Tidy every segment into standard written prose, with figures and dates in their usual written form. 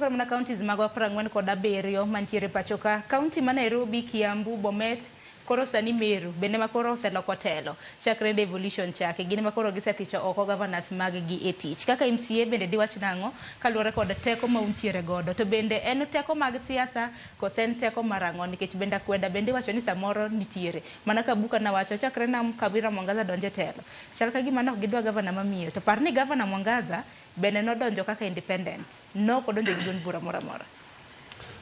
kata mana counties magwa 47 mantiere pacho ka. County ma Nairobi, Kiambu, Bomet, koro sani Meru bende ma koro oseloko telo chakre devolution chake, gin ma koro gisethicho oko governors mag gi e tich. Kaka MCA bende diwach nang'o kaluwore kod teko ma untiere godo? To bende en teko mag siasa kose en teko mar ang'o? Nikech bende akweda bende iwacho ni samoro nitiere. Mana ka Buka nawacho chakre nam Kawira Mwangaza donje telo. Chal ka gima nok gidwa gavana mamiyo. To par ni gavana Mwangaza bende nodonjo kaka independent. Nok odonjo gi duond bura moro amora.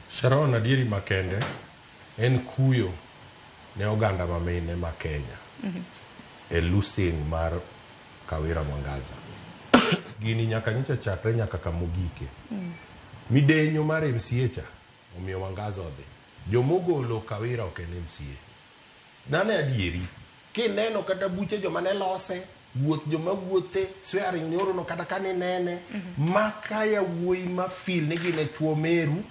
Sharon, adieri makende en kuyo ne oganda ma mine ma Kenya e losing mar Kawira Mwangaza. Gini nyaka nyocha chakre nyaka kamogike. Midenyo mar MCA cha omiyo Mwangaza odhi. Jomogolo Kawira ok en MCA. Nane adieri. Kineno kata buche joma ne lose, wuoth joma wuothe, swearing nyoro no kata kane nene, maka yawuoyi ma feel ni gin e chuo Meru,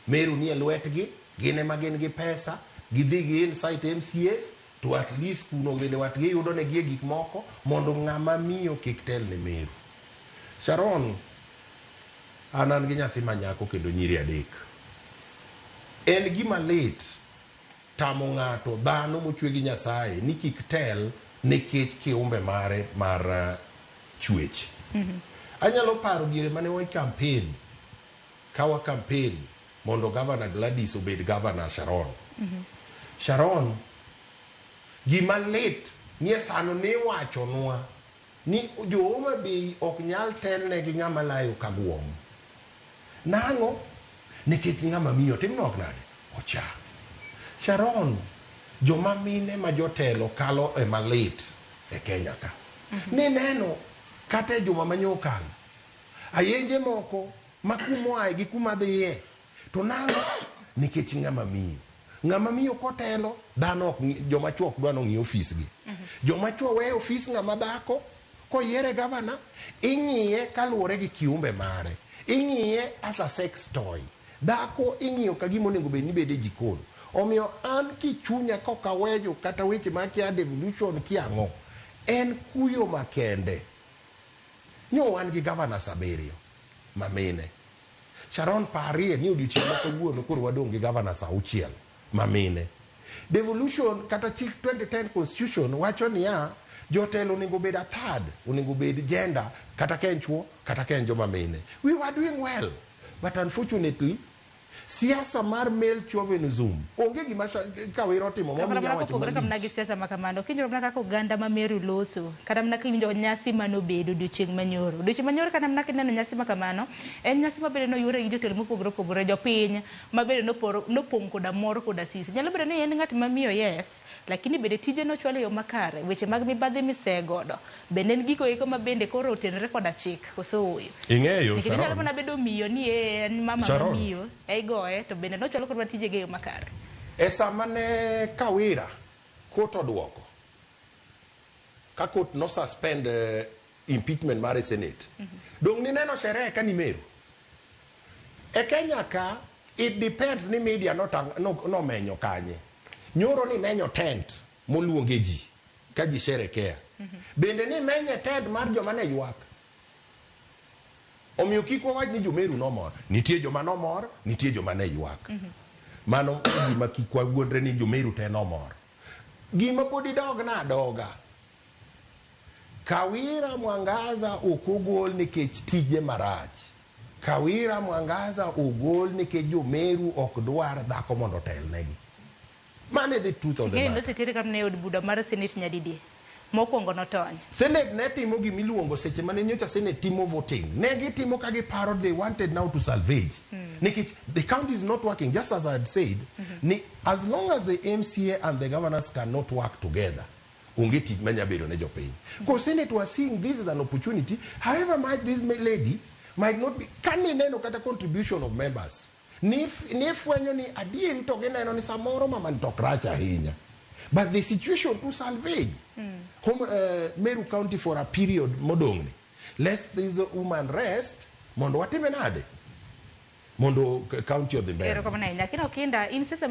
Meru nie lwetgi, gin ema gin gi pesa, gidhi gi incite MCAs, to at least kuno bende wat giyudo negi e gik moko mondo ng'ama miyo kik tel ne Meru. Sharon, an gi nyathi ma nyako kendo nyiri adek. En gima lit tamo ng'ato dhano mochwe gi Nyasaye ni kik tel nikech kiumbe mare mar chwech. Anyalo paro diere mane wa campaign, ka wa campaign mondo Governor Gladys obed Governor Sharon. Sharon, gima lit ni e sano niwachonwa ni jo Homa Bay ok nyal telne gi ng'ama layo ka guom. Nang'o? Nikech ng'ama miyo tim nok nade? Ocha. Sharon, joma mine ma jotelo kalo e malit e Kenya ka. Nineno kata e juma manyokalo, ayenje moko ma kumoaye gi kuma dhiye, to nang'o? Nikech ng'ama miyo. Ng'ama miyo kotelo, dhano ok joma chuo ok dwa nong'i ofis gi. Joma chuo weyo ofis ng'ama dhako, koyiere gavana, ing'iye kaluwore gi kiumbe mare. Ing'iye as a sex toy. Dhako ing'iyo ka gima onego bed ni bedo e jikon. Omiyo an kichunya kok awejo kata weche ma kia devolution kia ang'o, en kuyo makende. Nyo wan gi governors 7 ma mine. Sharon, parie ni odiochieng' ma kawuono koro wadong' gi governors 6 ma mine. Devolution kata chik 2010 constitution wacho niya, jotelo onego bed a third, onego bed gender, kata ka en chuo, kata ka en joma mine. We were doing well, but unfortunately, siasa mar male chauvinism onge gima Kawira otimo To kata momiyo mana wacho kopogore kamna gi malich. siasa ma kamano, kiwinjo mana kaka oganda ma Meru loso, kata mana kiwinjo nyasi manobedo odiochieng' manyoro. Odiochieng' manyoro kata mana kineno nyasi ma kamano, en nyasi ma bende noyuore gi jotelo mopogore opogore, jopiny ma bende nopong' koda mor koda sisi. Nyalo bedo ni en ng'at ma miyo yes, lakini bende tije nochwalo e yo makare, weche mag mibadhi misegodo, bende en gigo eko ma bende koro otenore koda chik, koso ooyo? Ing'eyo, Nikech inyalo Sharon. mana bedo miyo ni en mama ma Sharon. miyo, e igoye, to bende nochwalo kod tijege e yo makare. E sama ne Kawira court oduoko, ka court no suspend impeachment mare e Senate. Dong' nineno sherehe ka ni Meru. E Kenya ka, it depends ni media nomenyo kanye. Nyoro ni menyo tent moluonge ji, ka ji sherekea. Bende ni menye tent mar joma ne ywak. Omiyo kik wawach ni jo-Meru nomor. Nitie joma nomor, nitie joma ne ywak. Mano e gima kik wawuondre ni jo-Meru te nomor. Gima pod idogna adoga. Kawira Mwangaza ok ogol nikech tije marach. Kawira Mwangaza ogol nikech jo-Meru ok dwar dhako mondo otelnegi. Mano e the truth of the Ting'eni matter. nosetere kamano e od bura mar Senate nyadidi. Mokwongo notony. Senate ne timo gimiluongo seche mane nyocha Senate timo voting. Ne gitimo ka giparo they wanted now to salvage. Nikech the county is not working, just as I had said, ni as long as the MCA and the governors cannot work together, onge tich manya bedo ne jopiny. Ko Senate was seeing this as an opportunity, however much this lady might not be, kane neno kata contribution of members, ni fwenyo ni adieri to gineno ni samoro mama ni to ok rach ahinya. But the situation to salvage home, Meru County for a period modong'ni, lest this woman rest, mondo watime nade? Mondo county odhi mbele. Erokamano ahinya. Kina Okinda, in sese